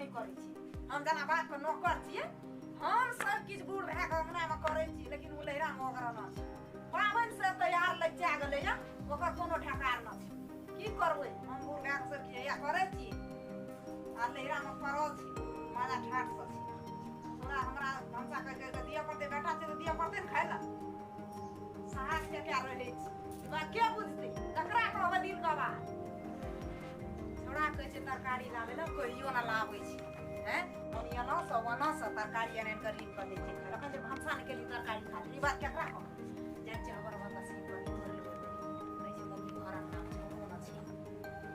नहि करै छी। हम जेना बाप के नौकर छियै, हम सब किछु बूढ़ भए कऽ अंगनामे करै छी, लेकिन ओ लहिरामे ओकरा न छै। पाबनि से तैयार लग जा गेलैया, ओकर कोनो ढकार न छै। की करबै, हम बूढ़ भए कऽ सब किछु हैया करै छी आ लहिरामे पड़ल छी, माजा ठाठ से छी। तोरा हमरा भनसा करि कऽ दिअ पड़तै, बेटा छै तऽ दिअ पड़तै ने खाइ लए। साहस के क्या रहै छी, ई बात के बुझतै? ककरा कहबै दिल के बात? छोड़ा कहै छै तरकारी लाबै लए, कहियो ना लाबै छै। हैं ओना से ओना से तरकारी आनि कऽ रीन कऽ दै छै खाइ लए। जे भनसा नहि केली तरकारी खा ली, ई बात केकरा कहबै? जाइ छियै हमर बस सीन कऽ तोड़ि लेबै। कहै छै मम्मी घर अंगनामे छौड़ो न छै,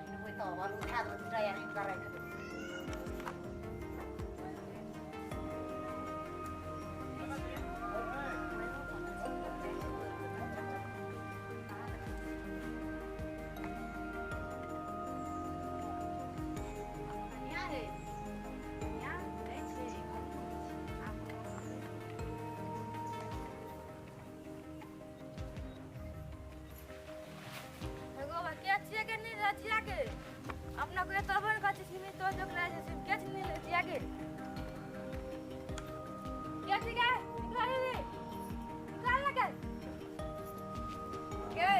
रीनबै तऽ आलू धए देबै दूटा या रीन कऽ राखि देबै। कनिया हे, कनिया नहि छै घरमे छै। आब एगो बा के छियै के नहीं रचिया के अपना को तब ने कहै छी तो जोक ला छै के छी नहीं रचिया के छी के निकाल रे, निकाल ना के के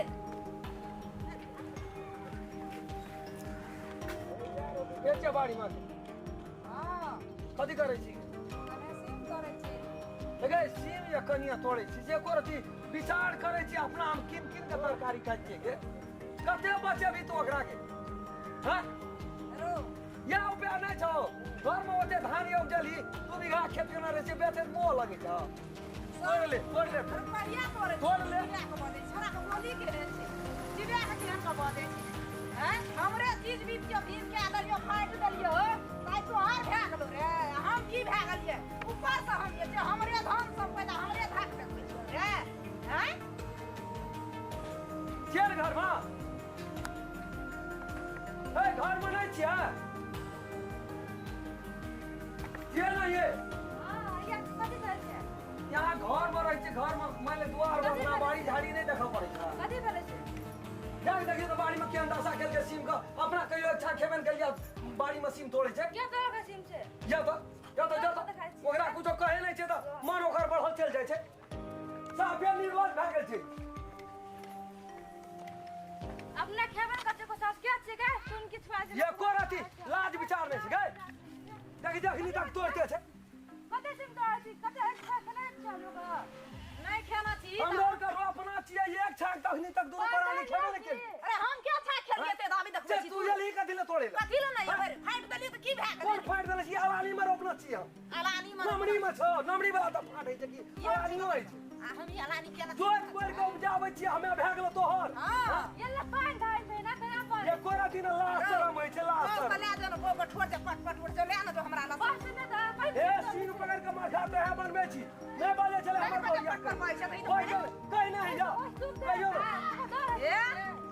के छै बाड़ी में? हँ। कथी करै छी? कने सीम करै छी। गे सीम या कनिया तोड़ै छी जे को रथी विचार करै छी अपना हम किन किन के तरकारी खाइ छियै गे। कते बचेबी तू ओकरा के? हाँ रो या उपाय नहि छौ? घर में ओते धान उपजली, 2 बीघा खेत केना रहै छै, बेचैत मोह लगै छौ। तोड़ ले, तोड़ ले। रुपैया तोड़ै छी। तोड़ ले। चिड़िया के बजै छै, छोड़ा के बोली के रहै छै, चिड़िया के केहन के बजै छै? हैं हमरे चीज बीज के भीज के देलियो, फाटि देलियो, ताइ तोहार भए गेलो रे। हम की भए गेलियै? ऊपर से हम जे छै हमरे धन सम्पत्ति हमरे धाक देखबै छियो रे। हैं छियै ने घरमे? हे, घरमे नहि छियै? छियै ने ये? हां, या कथी करै छै? यहाँ घरमे रहै छै, घरमे मानि ले दुआर कथी अपना भेलै? बाड़ी झाड़ी नहि देखऽ पड़ै छै। कथी भेलै छै? जाके देखियौ तऽ बाड़ी में केहन दशा केलकै सीम के। अपना कहियो इच्छा खेबे ने केलियै, बाड़ी में सीम तोड़ै छै। के तोरा के सीम छै? जा तऽ, जा तऽ, जा तऽ। ओकरा कुछो कहै नहि छै तऽ मन ओकर बढ़ल चलि जाइ छै। साफे निर्लज भए गेल छै। अपना खेबे ने कते को सास के छियै के सुन किछु बाजै। एको रति लाज विचार नहि छै गै। देखी, जखनी तक तोड़ते छै। कते सीम तोड़ै छी? कते एक खा खेने चलू ग नहि खेना छी। हमरो आर के अपना छियै एक छाक, तखनी तक दुनू प्राणी खेबे नहि केलियै। अरे हम क्या छा खेलियै ते दाबी देखबै से छी तू एलही कथी लए तोड़े लए? कथी लए नहि एबै? फाटि देलियै तऽ की भए कोन गेलै? फाटि देने छी? अलानी मे रोपने छियै हम। अलानी मे नमरी मे छौ, नमरी वाला तऽ फाटै छै कि अलानियो होइ छै? आ हम ई अलानी केना जोति कोरि के उपजाबै छियै हमे, भए गेलो तोहर। हँ। ये ले पानि धारि छै ना केना पर। एको रति ने लाज शरम होइ छै, लाज हँ, शरम। ले जो ने बौआ के ठोर जे पट पट उड़ जो, ले ने जो हमरा लग। बस ने तऽ पानि। ए सीन पकड़ के माथा तो है बनबै छी, नहि बाजै छलै हमर पट बौआ। पट बाजै छै, तऽ ई कोइ कहि नहि जा, कहियो ने। ए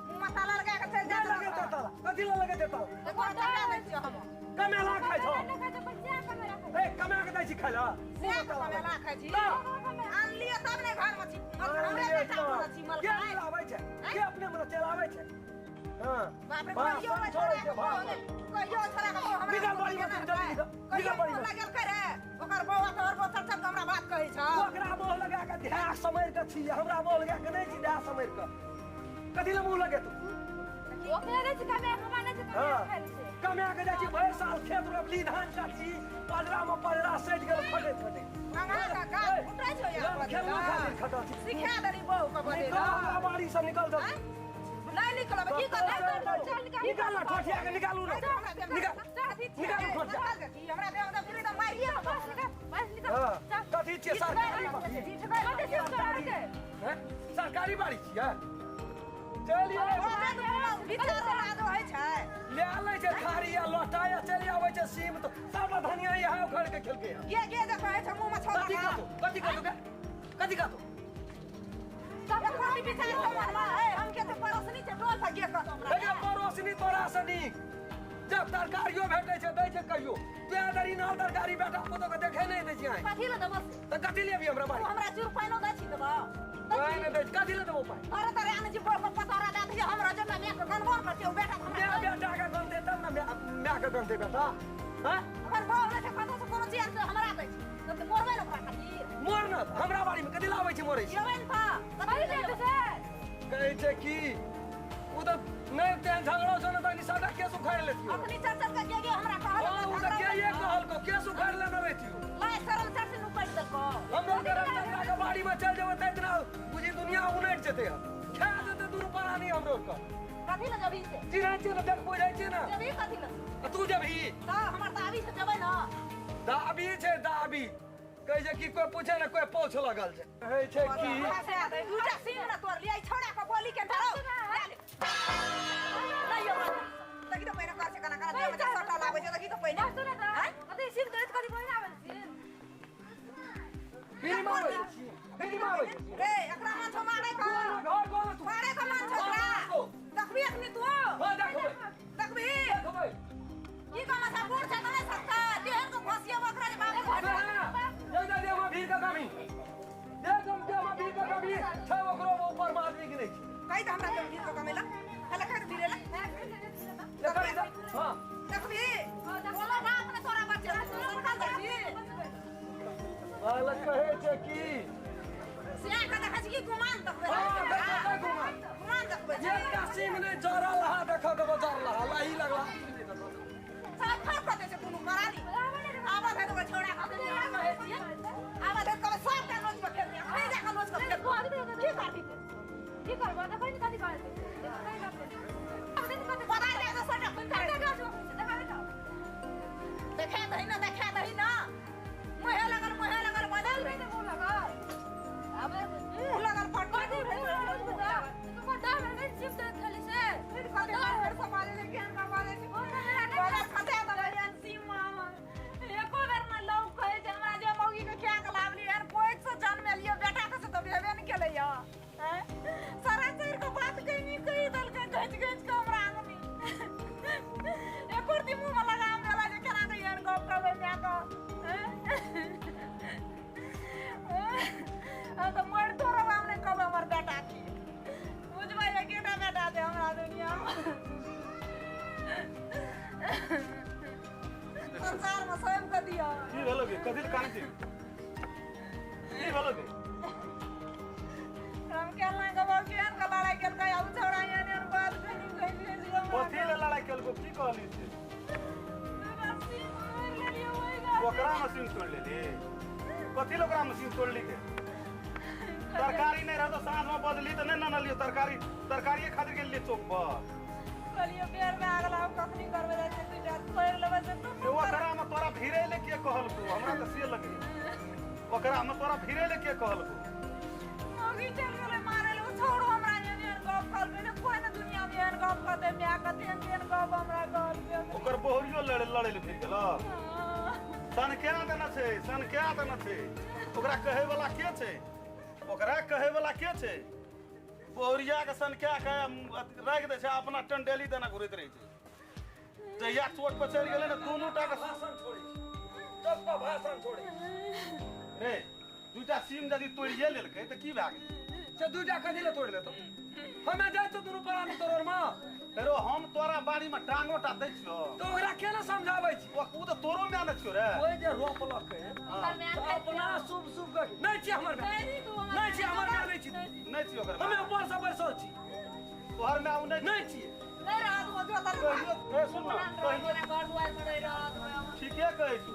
मुँह मसाला लगा के चलि जा। नहि लगेतै ताला। कथी लए लगेतै ताला? तोरा चला दै छियौ हम। कमेला खाइ छौ? नहि खाइ छै, बच्चा कमेला खाइ। ए कमा के दै छी खाइ लए? से कमेला खाइ छी। ना। आनलियै तब ने घरमे छी, हमरे बेटा बोलै छी के मलकाइ। चलाबै छै? के अपने मने चलाबै छै? हाँ। बाप रे, बाप, कहियो नहि छोड़ै छोड़ा छै, के बाप। बौआ नहि, कहियो छोड़ा के बौआ हमरा निकल बाड़ी में, तुम जल्दी निकल। कहियो निकल बाड़ी में। मुँह लगेलकै रे ओकर बौआ तोहर बौआ चढ़ चढ़ के हमरा बात कहै छौ। ओकरा मोह लगा के ध्या समरि के छी, हमरा मोह लगा के नहि छी ध्या समरि के। कथी लए मुँह लगे तू? ओकरे दै छै कमे, हमरा नहि छै कमे। हाँ। खाइ छै। कमा के जाइ छी, भरि साल खेत रोपली, धान काटली, पजरा में पजरा सटि गेल खटैत खटैत। मंगा के गाछ फुटै छौ यहाँ राम खेलना खातिर खटल छी। सिखा देली बहू के बदले। निकल हमरा बाड़ी से, निकल जल्दी। नहीं निकलब, की करबै? निकाल ना, ठोठिया के निकालू ना, निकाल निकालू ठोठिया। हमरा देह में फिर तो मारिए। बस निकल, बस निकल। हाँ, चल। कथी छियै सरकारी बाड़ी? कते सीम तोड़ै छै? हैं? सरकारी बाड़ी छियै? चलिए। विचार लाज होइ छै। ले लै छै थारी या लोटा या चलि आबै छै सीम तऽ सबटा धनिया इएह उखाड़ के खेलकै हँ। गे गे जे कहै छै मुँह में छौ। कथी कहतौ? कथी कहतौ गे? कथी कहतौ? कथी विचार छौ मनमे? ए हम के तऽ पड़ोसनी छै टोल पर, गे कहतौ हमरा। देखियौ पड़ोसनी तोरा से नीक जब तरकारियो भेटै छै दै छै कहियो। तोरा दरी नाल तरकारी बेटा पुतोह के देखै नहि दै छियै। कथी लए देबो से? तऽ कथी लेबही हमरा तू बाड़ी? हमरा चूर पाइनो दै छी देबो? पाइ नहि दै छी, कथी लए देबौ पाइ? अरे तोरे आने छी बड़ पतोरा दए दै हमरा, जो माय के गनबो करते ओ बेटा हमरा। माय बेटा के गनतै तब ने, माय के गनतै बेटा। हां ओकर बहू नै छै कतौ से कोनो चीज आनि कऽ हमरा दै छै तऽ मोरबै ने ओकरा खातिर। मोर न हमरा बाड़ी में कथी लाबै छै मोरै छै। जेबै ने तऽ कथी लेबै से? कहै छै कि ओ तऽ नहि तेहन झगड़ो छौ ने तऽ सादा केस उखाड़ि लेतियो। अखनी चल चल के गे गे हमरा कहल। हाँ ओ तऽ के ये कहलको केस उखाड़ि लेने रहितियो। लाय शरम चढ़ से नुकैट देलको। हमरो के रामचंद्रा के बाड़ी में चल जेबै तऽ इतना बुझी दुनिया उलटि जेतै, खा जेतै दुनू प्राणी हमरो के। कथी लए जेबही से? चिन्है छियै ने, देख बुझै छियै ने। जेबही कथी लए? आ तू जेबही? तऽ हमर दाबी से जेबै ने। दाबी छै दाबी, कहै छै कि कोइ पूछे ने कोइ पौछ लगल छै। कहै छै कि दूटा सींग न तोड़ लियै छौड़ा के बोली के धरो। नहीं यो तकी तो पहिने कर छै कना कना देह में सटा लाबै छै तकी तो पहिने। सुन त कथी सीन करैत कथी पहिने आबै छी? बीड़ी मारै छी, बीड़ी मारै छी। रे एकरा मन छौ मारै के। घर गोल तू मारै के मन छौ एकरा। देखबी अखनी तू? हां देखबै। देखबी? देखबै। की कमा सा बूढ़ छै त नहीं सकता तेहन को घोसिया ओकरा जे बाप के। जा जा दे हम भीड़ का कमी देख हम दे हम भीड़ का कमी छै ओकरो ऊपर में आदमी के नहीं छै। कहि त हमरा के भीड़ के कमेला हला कहि भीड़ेला देखबी। हां देखबी बोलो बाप ने तोरा बच्चा सरकार देखबी। बालक कहै छै कि से के देखै छी कि गुमान देखबै। हां देखबै गुमान, गुमान देखबै। एकटा सींग नै जरल हा देखऽ देबो जरल हा लाही लगला सब फर कऽ दै छै दुनू मरानी। आबत है तो छोड़ा के कहै छियै आबत है कब सबटा नोच के फेर दे खै जा के नोच के फेर की करबी? की करबो देखै ने कथी करैत छै। पता ले तो सटा खुन कते गाछ देखाबे त देखा दही ना, देखा दही ना। मुहे लगल, मुहे लगल बदल नहीं त मुंह लगल आबे मुंह लगल पट कथी मुंह लगल त को डर नहीं चिप त खेली से फिर कथी डर से बाजे छै केहन का बाजे छै बड़ा खते त भैया सीम मामा एको बेर न लौ कहै छै हमरा जे मौगी के खिया के लावली यार कोइ से जन्मेलियो बेटा के से त भेबे न केलै या हैं सारा चोर के बात कहि कहि देलकै घच घच के हमरा आंगनी एको दिन मुंह में लगाम देला जे केना के एहन गप करबै my के हैं हम त मर तोरा हम नै कहबै हमर बेटा के बुझबै जे केटा बेटा छै हमरा दुनिया में संसार में स्वयं के दिया। की भेलो गे? कथी ले कानै छी? की भेलो गे? हम केलना के बाप केहन के लड़ाई केलकै आ उ छौड़ा एहन एहन बात कहि कहि कथी ले लड़ाई केलको? की कहली से? ओकरा मशीन तोड़ लेली? कथी ले ओकरा मशीन तोड़ ली के? तरकारी नहीं रह तो साँझ में बदली तो नहीं ननलियो तरकारी, तरकारिये खातिर गेलियै चौक पर। कहलियो बेर में आगला हम कखनी करबै जाइ छै दूटा तोड़ि लेबै से तू से ओकरा में तोरा भिड़ै ले के कहलको? हमरा तऽ से लगै ओकरा में तोरा भिड़ै ले के कहलको? मौगी चलि गेलै मारै ले उ छौड़ो हमरा एहन एहन गप कहलकै जे कोइ ने दुनिया में एहन गप कहतै my के तेहन तेहन गप हमरा कहलकै। ओकर बहुरियो लड़े लड़े ले भिड़ गेलो। सनकिया देने छै, सनकिया देने छै। ओकरा कहै वाला के छै? ओकरा कहै वाला के छै? बहुरिया के सनकिया के राखि दै छै अपना टंडेली देना घुरैत रहै छै। जहिया चोट पर चढ़ि गेलै ने दुनू टा के भाषण छोड़ै छै, चौक पर भाषण छोड़ै रे। दूटा सीम यदि तोड़िए लेलकै तऽ की भए गेलै? से दूटा कथी ले तोड़ि लेतौ? हमे जाइ छियौ दुनू प्राणी तोड़र में। हेरो हम तोरा बाड़ी में टांगो टा दै छियौ तऽ ओकरा केना समझाबै छी? ओ तऽ तोरो my ने छियौ रे। ओहि जे रोपलकै अपना शुभ शुभ के नहीं छी हमर my, नहीं छी हमर my, नहीं छी नहीं छी ओकर हमे ऊपर से बैसल छी तोहर my नहीं नहीं छी नहीं रहत ओ जो तर ए सुन ना कहियो घर दुआर पर नहीं रहत। ठीके कहै छु।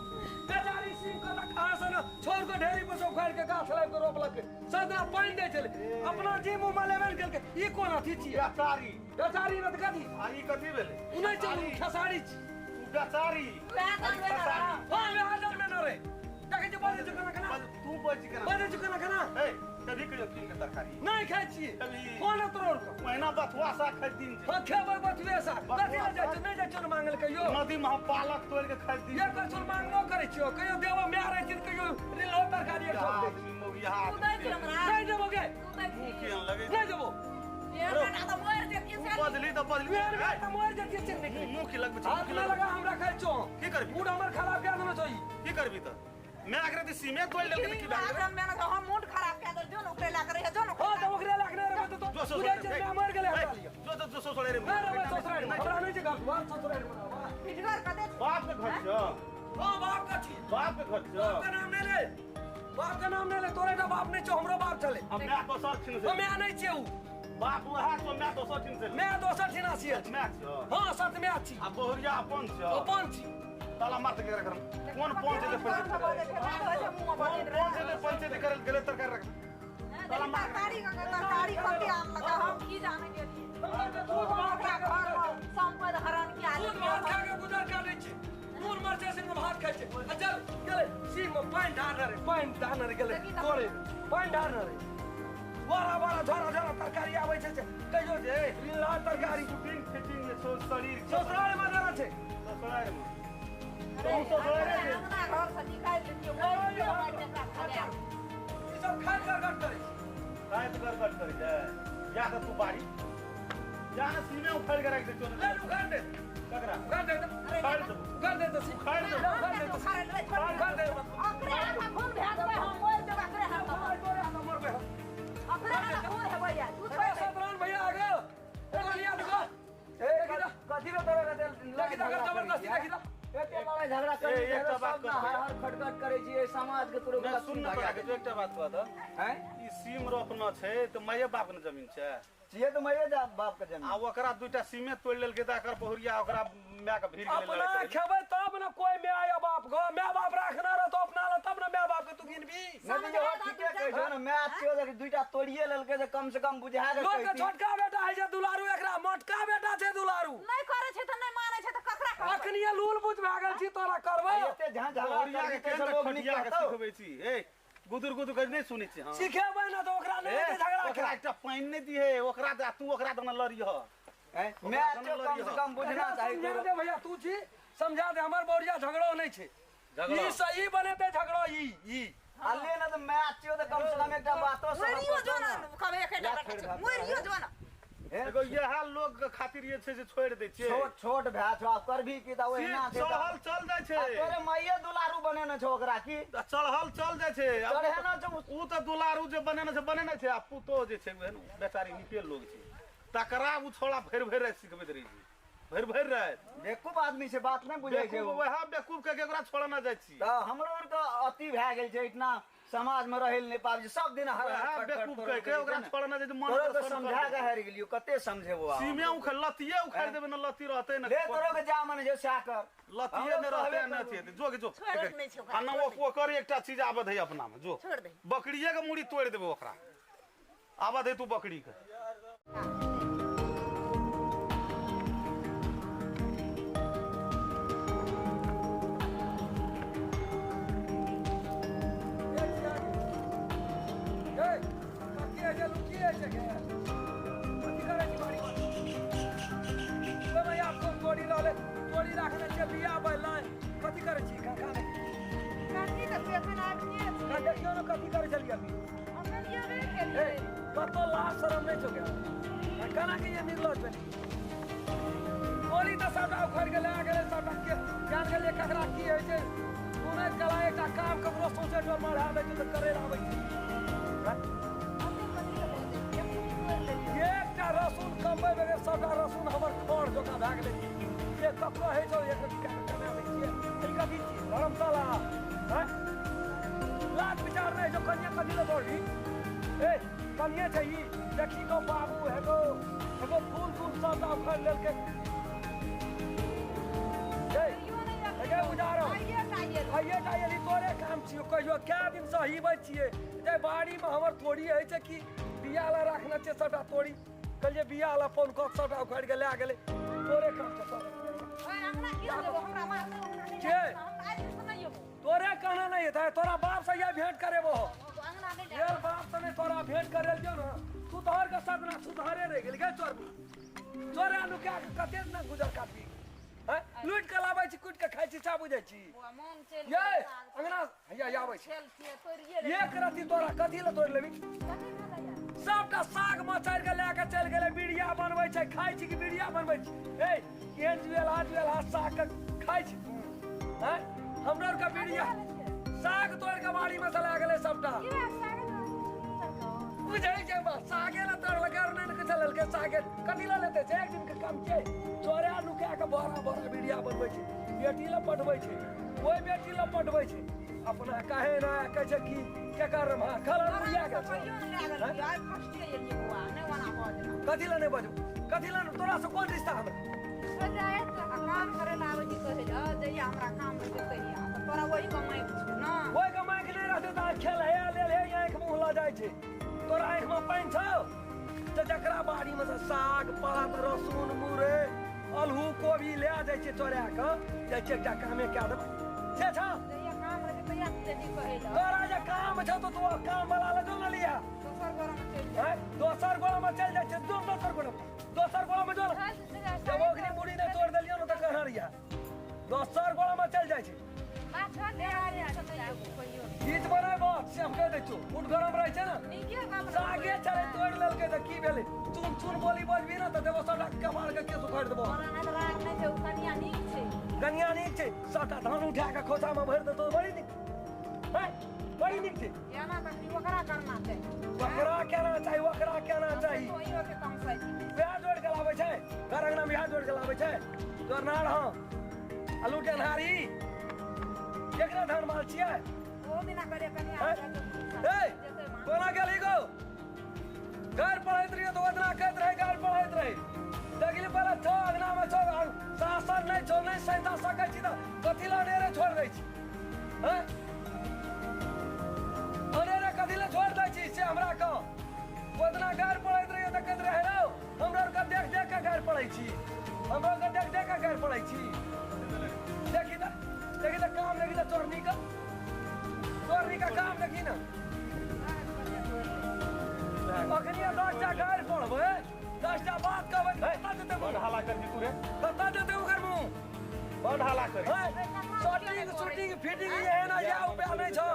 बेचारी सिंह के तऽ कहाँ से न छोड़ के ढेरी पर से उखाड़ के गाछ लाबि के रोपलकै, सदना पानि दै छलै अपना जी मुँह में लेबे ने केलकै। ई कोन अथी छियै? बेचारी बेचारी ने तऽ कथी आ ई कथी भेलै? उ नहि छै, उ खेसारी छी। उ बेचारी वएह जनमे न रह। हां वएह जनमे न रहे। देखै छी बजै छै केना केना तू बजै केना बजै छै केना केना। ए कभी कहियो कीन के तरकारी नहीं खाइ छियै। कभी कोन तोड़ के महीना बथुआ साग खाइ दिन छै। हां खेबै बथुए साग। कथी ले जाइ छै? नहीं जाइ छै मांगल कहियो। नदी में पालक तोड़ के खाइ दिन। ये कर मांगनो करै छियो कहियो देबो my रहै छी कहियो रिलो तरकारी एक ठोक दे। मोगिया तू दै छी हमरा। नहीं देबो गे। तू दै छी। मुँह केहन लगै नहीं देबो। ये बेटा तऽ मरि जेतियै से। बजली तऽ बजली। मेहर बेटा मरि जेतियै से निकली। मुँह की लगबै छै? हाथ ना लगा हमरा खाइ छौ। की करबी? मूड हमर खराब कए देने छौ ई। की करबी तऽ? मैं अगर ती सीमे तोड़ लेलकै तऽ की भए गेलै? मैं हम मूड खराब कए देल जो न ओकरे लए के रहिए जो न। हां तऽ ओकरे लए के नहि रहबै तऽ जो बुझै छै मैं मरि गेलै हमरा लिए। जो जो ससुरारि में नहि रहबै ससुरारि में। हमरा नहि छै घर दुआर ससुरारि में रहबै। ढिठगर कते बाप के घर छ। हां बाप का छी, बाप के घर छ। बाप का नाम नहीं ले, बाप का नाम नहीं ले। तोरे का बाप नहीं छो, हमरो बाप चले। हम मैं दोसर छिन से। मैं नहीं छियै उ बाप वहा तो मैं दोसर छिन से। मैं दोसर छिना छियै। मैं छ। हां सच में छी। आ बहुरिया अपन छ। अपन छी। ताला मार के रख। कोन पहुंचे दे पंचायत कौन पहुंचे दे पंचायत करे गेले तरकारी रख। ताला मार तरकारी तरकारी कते आम लगा हम की जाने गेलिए। दूध भात खा के संपद हरण के आलू दूध भात खा के गुजर कर दै छी। नून मरचा से भात खाइ छै। आ चल गेले सीम में पानि ढार रे, पानि ढार रे गेले तोरे पानि ढार रे। बड़ा बड़ा झोरा झोरा तरकारी आबै छै कहियो जे लाल तरकारी शूटिंग फिटिंग जे छौ शरीर ससुराल में देना छै। ससुराल में तू ससुराल रे अंगना घर से निकाल देतियो। ई सब खाइ गड़गड़ करै छै। खाइ गड़गड़ करै छै। या त तू बाड़ी या न सीमे उखाड़ के राख देतियो। ले उखाड़ दे ककरा उखाड़ दे। उखाड़ दे उखाड़ दे त उखाड़ दे उखाड़ दे उखाड़ दे। ओकरे हाथ खून भए देबै हम मर देबै ओकरे हाथ तोरे हाथ मरबै हम। ओकरे हाथ खून हेबै या तू छोड़ दे। सतरान भैया आ गेल ए लिया देखो ए कथी रे तोरे के देखि त जबरदस्ती देखि त एते लड़ाई झगड़ा करै ए एकटा बात कर हर हर खटखट करै छी ए समाज के तोरे ना सुन ना तोरा के एकटा बात कह त हैं ई सीम रोपना छै त माये बाप के जमीन छै छियै त माये बाप के जमीन। आ ओकरा दुईटा सीमे तोड़ लेलकै त एकर बहुरिया ओकरा my के भीड़ गेलै। अपना खेबै तब न कोई my बाप गो my बाप राखना रह तो अपना ल तब न my बाप के तू गिनबी। नहीं यो ठीके कहै छौ न my छियो जे दुईटा तोड़िए लेलकै जे कम से कम बुझा के लोग के छोटका बेटा है जे दुलारू एकरा मोटका बेटा छै दुलारू। नहीं करै छै त नहीं मानै छै त ककरा कहबै। अखनिये लूल बुझ भए गेल छी तोरा करबै। एते झां झगड़ा के के लोग खटिया के सिखबै छी। ए गुदुर गुदुर कर नहीं सुनै छी। हां सिखेबै न त ओकरा नहीं हेतै झगड़ा। ओकरा एकटा पानि नहीं दिहे ओकरा दे तू ओकरा दना लड़िह। मैं तो कम से कम बुझना चाही। समझा दे भैया तू छी समझा दे हमर बौरिया झगड़ो नहीं छै। ई सही बनेते झगड़ो ई ई आ ले न त मैं छियो त कम से कम एकटा बातो मरियो जो न कबे एकटा बेटा छै मरियो जो न। एगो इएह लोग के खातिर जे छै से छोड़ दै छियै। छोट छोट भए छौ आब करभी की त ओहिना छै चढ़ल चल जाइ छै। तोरे माइये दुलारू बनेने छौ ओकरा की चढ़ल चल जाइ छै। चढ़ेने छौ उ त दुलारू जे बनेने छै बनेने छै। आ पुतोह जे छै ओहन बेचारी नीके लोग छै तकरा उ छोड़ा भरि भरि राति सिखबैत रहै छै भरि भरि राति। बेवकूफ आदमी छै बात नहीं बुझै छै। वएह बेवकूफ के ओकरा छोड़ना जाइ छी त हमरो आर के अति भए गेल छै इतना समाज में रहल नहीं पाबै सब दिन हर हर बेवकूफ कह के ओकरा छोड़ना जाइ छै। मन तोरो के समझा के हारि गेलियो कते समझेबो आ सीमे उखड़ लतिये उखाड़ देबे न लती रहतै न ले तोरो के जा मन जे सएह कर लतिये न रहतै न अथी हेतै। जो के जो आ न ओकर एकटा चीज आबत है अपना में जो छोड़ दे बकरिये के मुड़ी तोड़ देबे ओकरा आबत है तू बकरी के। कथी करै छी खाना कथी त एखन आबिये छी देखियौ न कथी करै छलियै अभी अखन येबे केलियै। ए कतो लाज शरम नहीं छौ गे केना के ये निर्लज भेली गोली त सबटा उखड़ गेलै आ गेलै सबटा के जान गेलियै ककरा की होइ छै सुनैत कला एकटा काम ककरो सोचे टोल मढ़ा दै छै त करै लए आबै छै। एकटा रसून कमबै बगैर सबटा रसून हमर खर जकाँ भए गेलै। से ककरो होइ छौ एक रत्ती कए कऽ कमा दै छियै ई कथी छियै धर्मशाला हैं लाज विचार नहीं जो कनिया कथी लए दौड़ही। ए कनिये छै ई देखी गो बाबू हेगो हेगो फूल तूल सबटा उखाड़ि लेलकै। ए हेगे उजारो आइए टा एली तोरे काम छियौ कहियो कए दिन से हिबै छियै जे बाड़ीमे हमर तोड़ी होइ छै कि बिया लए राखने छियै सबटा तोड़ी कहलियै बिया लए फोन कऽ सबटा उखाड़ि के लए गेलै तोरे काम छै सब। तोरे कहना नहीं हेतै तोरा बाप से ये भेंट करेबो यार बाप से नहीं तोरा भेंट करे लियो ना तू तोहर के सदना सुधारे रह गेल गे चोर चोरा नुका के कते ना गुजर काटबी हैं लूट के लाबै छी कुट के खाइ छी चा बुझै छी ये अंगना हैया आबै छी एक रत्ती तोरा कथी लए तोड़ि लेबी सबटा साग मचारि के लए के चलि गेलै। बिड़िया बनबै छै खाइ छी कि बिड़िया बनबै छी ए केहन जुएलहा जुएलहा साग के खाइ छी तू हैं हमरा आर के बिड़िया साग तोड़ के बाड़ी में से लए गेलै सबटा बुझै छै बस सागे ने तोड़लकै और नहि ने किछु लेलकै। लेलियै सागे कथी लए लेतै छै एक दिन के काम छै चोरा नुका के बड़ा बड़ा बीड़िया बनबै छै बेटी लए पठबै छै ओहि बेटी लए पठबै छै अपना काहे ना कहै छै कि केकर खलर बुढ़िया के कथी लए नहि बजू कथी लए तोरा से कोन रिश्ता हमरा काम करे ला आबै छी कहै ल जहिया हमरा काम रहतै तहिया तोरा वही कमाइ छौ ना ओहि कमाइ के नहि रहतै तऽ खेल हे लेल हे आँखि मुँह लऽ जाइ छै तोरा आँखि में पानि छौ तऽ जकरा बाड़ी में से साग पात रसून मुरई अल्हू कोबी लए जाइ छै चोरा कऽ जाइ छै एकटा कामे कए देबै से छौ जहिया काम रहतै तहिया तू कहै ल तोरा जे काम छौ तऽ तू काम वाला लए जो ने लिया दोसर गोरा में चलि जा दोसर गोरा में चलि जाइ छै जो दोसर गोरा दोसर गोरा में जो जब ओकरी मुड़ी नहि तोड़ि देलियौ ने तऽ कहना रहिया दोसर गोरा में चलि जाइ छै गीत बनेबो से हम कहि दै छियौ मुठ गरम रहै छै ने सागे चले तोड़ि लेलकै तऽ की भेलै चुन चुन बोली बजबी ने तऽ देबो सबटा कपार के केस उखाड़ि देबो कनिया नीक छै सबटा धान उठा कऽ खोसा में भरि देतौ बड़ी नीक हैं बड़ी नीक छै ओकरा करना चाही ओकरा केना चाही ओकरा केना चाही बियाह जोड़ि के लाबै छै घर अंगना बियाह जोड़ि के लाबै छै जोड़नार हँ आलू टेन्हारी केकरा धान माल छियै कोना गेली गो घर पढ़ैत रहियो तऽ ओतना कहैत रहे घर पढ़ैत रही देखली पहिले छौ अंगना में छौ शासन नहि छौ नहि सैता सकै छी तऽ कथी लए अनेरे छोड़ि दै छी हैं अनेरे कथी लए छोड़ि दै छी से हमरा कह ओतना घर पढ़ैत रहियो तऽ कहैत रहे रौ हमरा आरके देख देख के घर पढ़ै छी हमरा आरके देख देख के घर पढ़ै छी देखी तऽ देखी तऽ काम देखी तऽ चोरनी का चोरनी का काम देखी ना अखनी 10टा गारि पढ़बै 10टा बात कहबै कतऽ जेतै बड़ हाला कर तू रे कतऽ जेतै ओकर मुँह बड़ हाला कर शूटिंग शूटिंग फिटिंग एहन या उपाय नहि छौ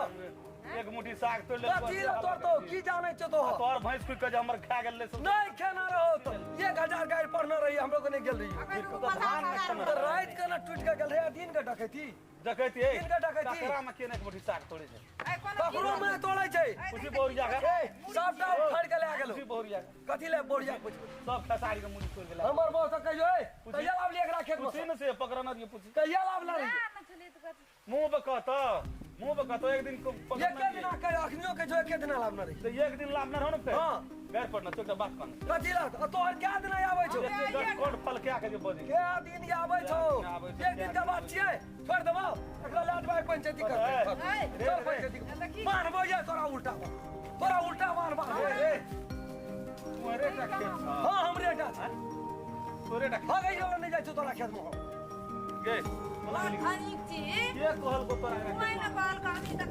एक मुट्ठी साग तोड़ ले कथी लए तोड़तौ की जानै छौ तो तोहर भैंस कुटि के जे हमर खा गेल नहि खेना रहो तो 1000 गारि पढ़ने रही हमरो के नहि गेल रही तऽ राति के ने टूटि के गेल रहे दिन के डकैती डकैती दिन के डकैती ककरा में केने एक मुट्ठी साग तोड़े छै ककरो में तोड़ै छै पूछी बहुरिया के सबटा उखाड़ि के लए गेलौ पूछी बहुरिया के कथी ले बहुरिया पूछ सब खेसारी के मुट्ठी तोड़ गेल हमर बौह से कहियो ए कहिया लाबली एकरा खेत में पूछी ने से पकड़ना दियो पूछी कहिया लाबला रही मुंह पे कहत मुंह पे कहत एक दिन एक दिन कह अखनियो के जो एक दिन लाबना रही तो एक दिन लाबना रहो ने फेर हां गैर पड़ना चोटा बात कन कथी ला तोहर क्या दिन आबै छौ कोन फल क्या के जे बजे क्या दिन आबै छौ एक दिन के बात छियै छोड़ देबौ एकरा लए जेबै पंचायती करतै चल पंचायती मारबो ये तोरा उल्टा मारबा रे तोरे टा खेत छौ हां हमरे टा छै तोरे टा हां गई नहीं जाइ छौ तोरा खेत में गे के कहल को तोरा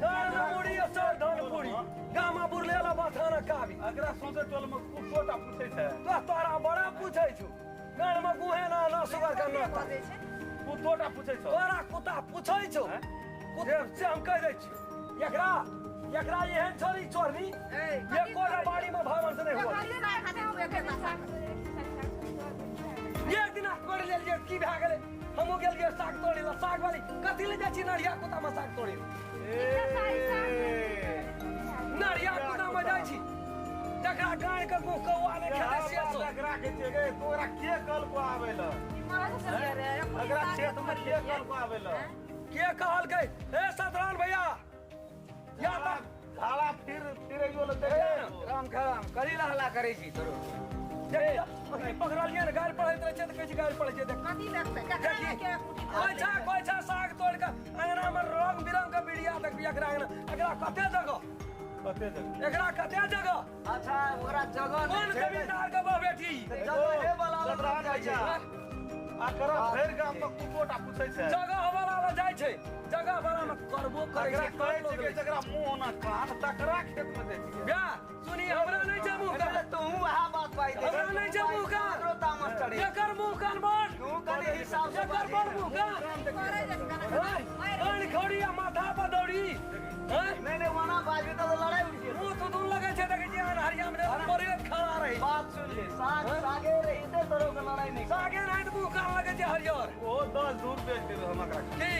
धान मुड़ी असर धान पूरी गामा बुरलेला बथाना काबी अकरा सोचे टोल में कुत्तोटा पूछै छै तो तोरा बड़ा पूछै छौ गान में गुहे ना ना सुगर का ना कुत्तोटा पूछै छौ तोरा कुत्ता पूछै छौ कुत्ता से हम कहि दै छी एकरा एकरा एहन छोरी चोरनी एको बाड़ी में भावन से नहीं हुआ एक दिन तोड़ि लेलियै की भए गेलै हमहूँ गेलियै साग तोड़ै लए साग वाली कथी लए जाइ छी नरिया कुत्ता में साग तोड़ै नरिया कुत्ता में जाइ छी जकरा गाय के मुँह कौआ नहि खेतै से सो एकरा के छै गे तोरा के कहलको आबै ल एकरा खेत में के कहलको आबै ल के कहलकै ए सतरान भैया या त झाड़ा फिर फिरैयो ल देख राम खराम करी ला हल्ला करै छी तोरो पकड़लियै ने गारि पढ़ैत रहै छै तऽ कहै छै गारि पढ़ै छै देख कथी देखतै केकरा के कोइछा कोइछा साग तोड़ के अंगना में रंग बिरंग के बिड़िया देखबी एकरा अंगना एकरा कते जगह कते जगह एकरा कते जगह अच्छा ओकरा जगह कोन जमींदार के बहू बेटी जगह हे वाला लग जाइ छै एकरा भरि गाम में कुत्तोटा पूछै छै जगह वाला लग जाइ छै जगह वाला में करबो करै छै कहै छै कि जकरा मुँह ना कान तकरा खेत में जाइ छै या सुनी हमरा नहि छै मुँह कान तू वएह बात पाइ दे हमरा नहि छै मुँह कान तामस चढ़े एकर मुँह कान बड़ तू कनी हिसाब से एकर बड़ मुँह कान कान खौड़ी आ माथा पर दौड़ी नहीं नहीं वना बाजू तो लड़ाई उठ गेल मुँह तुदुन लगै छै देखै छी हरिया में बड़े खड़ा रही बात सुन ले साग सागे रही ते तोरो के लड़ाई नहीं सागे नहीं त मुँह कान लगै छै हरियर ओ 10 दूर बेच देबै हम एकरा की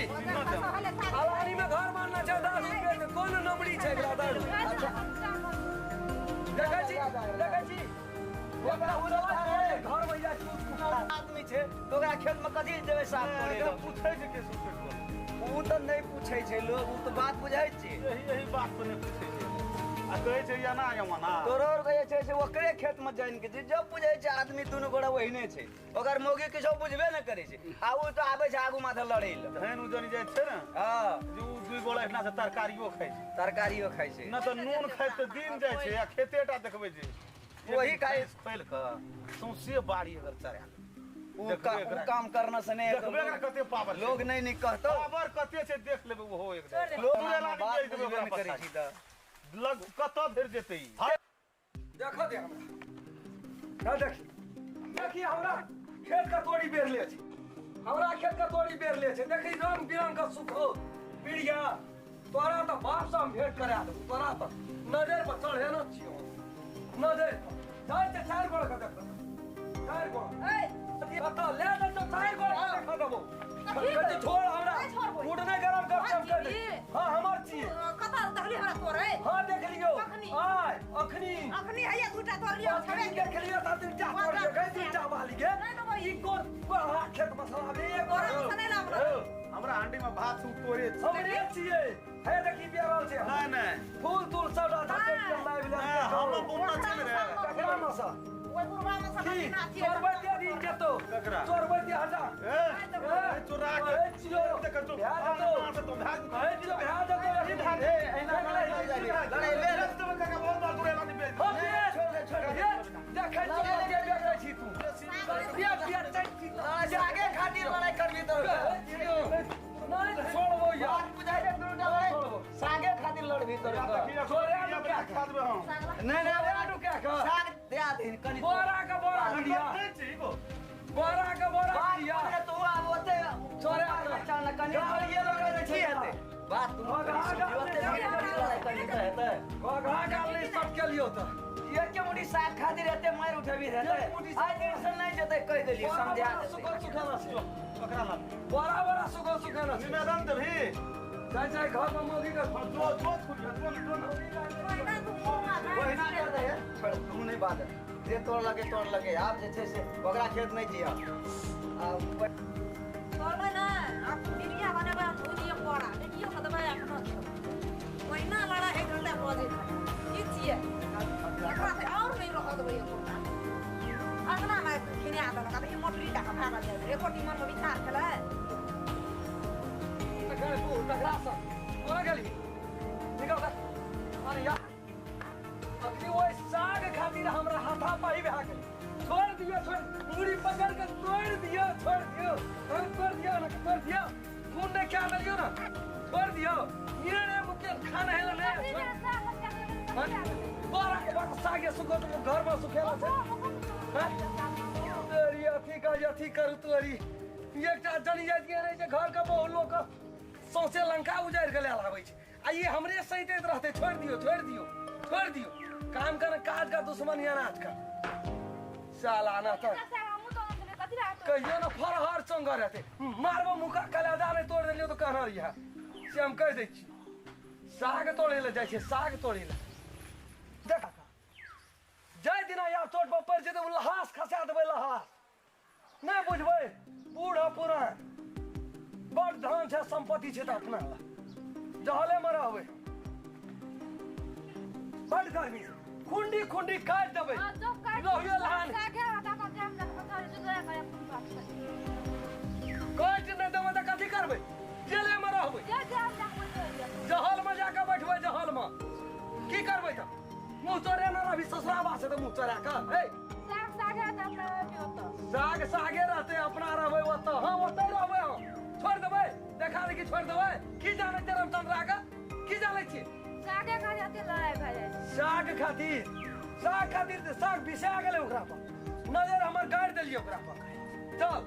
अलानी में घर मानना छै 10 रुपए के कोन नमड़ी छै एकरा 10 अच्छा देखै छी देखै छी ओकरा उड़ल छै तऽ ओकरा खेत में कथी देबै साग तोड़ै लए? पूछै छै के सुखै ओ तऽ नहि पूछै छै लोग, ओ तऽ बात बुझै छै। यही यही बात पर नहि पूछै छै आ कहै छै एना एना। तोरो आर के जे छै से ओकरे खेत में जानि के जब बुझै छै आदमी दुनू गोरा ओहिने छै, ओकर मौगी किछो बुझबे नहि करै छै आ ओ तऽ आबै छै आगू माथे लड़ै लए। तहन ओ जनी जाइ छै ने हँ जे ओ दुइ गोरा एहिना से तरकारियो खाइ छै, तरकारियो खाइ छै। नहि तऽ नून खाइ तऽ दिन जाइ छै आ खेते टा देखबै छै। वही खाइ खोलि कऽ सौंसे बाड़ी अगर चरा ओ काम करना से नहि देखबै एकरा कते पावर छै। लोग नहि नीक कहतौ, पावर कते छै देख लेबै ओहो एक दिन। लोग बात बुझबे नहि करै छै तऽ लग कतऽ धरि जेतै ई? देखऽ दे हमरा, देखी देखी हमरा खेत के तोड़ी बेरले छै, हमरा खेत के तोड़ी बेरले छै। देखी रंग बिरंग के सुखो पीड़िया। तोरा तऽ बाप से हम भेंट करा देबौ, तोरा तऽ नजर पर चढ़े न छियौ, नजर पर जाइ छै चारि गोड़ के देख, चारि गोड़ कतऽ ले जेतौ, चारि गोड़ के देख देबौ। कथी छोड़ हमरा, मूड नहि गरम कर, हम कह दे। हां हमर छी। कतऽ देखली हमरा तोड़े? हां देख लियौ। आय अखनी अखनी हैया दूटा तोड़लियौ, छबे देख लियौ त तीनटा तोड़लियौ, गई तीनटा बाली गे। ई कोन कोहा खेत मसाला बे तोरा मसाला नहि लाबल। हमरा हांडी में भात उ तोड़े हमरे छियै। हे देखी बेरल छै। नहीं नहीं फूल तूल सब डाटा के लाइव ले। हम बोलना छै रे ककरा मसा ओइ बुढ़वा में सब ना छियै। चोरबै दे दिन जेतो, ककरा चोरबै दे हटा। ए चोरा के छियो देख तो भए जेतो, भाग भए जेतो, भए जेतो। एही भाग ए एना लड़ाई ले रस्ते में काका बहुत बार दूरे लानी बेच। हम छोड़ दे, छोड़ दे। देखै छी के बेचै छी तू। बिया बिया चै छी सागे खातिर लड़ाई करबी तो नहीं छोड़बो यार। बात बुझाइ दे दुनू टा लड़ाई सागे खातिर लड़बी तो छोड़े आलू क्या खा देबै हम। नहीं नहीं आलू क्या खा साग दे दे कनी बोरा का बोरा लिया, बोरा का बोरा लिया। तू आब ओते छोड़े चल न कनी ये लगा दे की हेतै बात तू ओते लड़ाई करबी त हेतै। घा गाल नहीं सब के लियो त एक के मुड़ी साग खातिर एते मार उठेबी रहतै। आइ दिन से नहीं जेतै कहि देलियै समझा दे। सुखल सुखाना छै ककरा लाग बड़ा बड़ा सुखल सुखाना छै। निवेदन देबही जाय जाय घर में मौगी के जो जो छुड़ियो जो जो ओहिना कर दे। छोड़ तू नहीं बात जे तोड़ लगे तोड़ लगे। आब जे छै से ओकरा खेत नहीं जिया। आब तोड़बै नै आब बिरिया बनेबै, भुजिया बड़ा देखियो के देबै अपनो। ओहिना लड़ाई होइत रहतै बजैत की छियै एकरा से और नहीं रह देबै। एकोटा अंगना में खिना देलक आ ई मोटरी टा के भागल जाइ छै। एकोटी मन में विचार छलै तखन तू तकरा से कोना गेली निकल। अरे यार अखनी ओहि साग खातिर हमरा हाथा पाई भए गेल। छोड़ दियौ, छोड़ मुड़ी पकड़ के तोड़ दियौ, छोड़ दियौ, हम तोड़ दियौ ना, तोड़ दियौ। खून नहीं क्या दियौ ना, छोड़ दियौ। ये रे मुके खाना हेला नहीं। बड़ा के बड़ा साग सुखो तो घर में सुखेला छै। तोरी अथी का अथी करू तोरी एकटा जनी जाइत के रहे छै घर के बहु लोग सौंसे लंका उजारि के लेल आबै छै आ ये हमरे सहित रहते। छोड़ दियौ, छोड़ दियौ, छोड़ दियौ। काम कर काज का दुश्मन अनाज का साला ना तो कहियो ना फरहर चंगा रहते। मारबो मुका कलेजा नहीं तोड़ देलियो तो कहना रहिया से हम कहि दै छी। साग तोड़े ले जाइ छै, साग तोड़े ले देख जाय दिना यार चोट पर पड़ि जेतै ओ लहास खसा देबै। लहास नहि बुझबै बूढ़ पुरान बड़ धन छै संपत्ति छै तऽ अपना ला जहले मे रहबै। बड़ गर्मी खुंडी खुंडी काटि देबै। लोहियो लहान काटि नहि देबै तऽ कथी करबै? जेले मे रहबै, जहल मे जाकऽ बैठबै। जहल मे की करबै तऽ मुँह चोरे न रहबी ससुराबा से तऽ मुँह चोरा कऽ। हे साग सागे रहते अपना रहबै ओतऽ। हाँ ओतऽ रहबै हम, छोड़ देबै देखा देखी छोड़ देबै। की जानै छै रामचंद्रा के? की जानै छी? सागे खातिर लड़ाई भए जाइ छै। साग खातिर, साग खातिर साग बिसा गेलै ओकरा पर। नजर हमर गाड़ि देलियै ओकरा पर। चल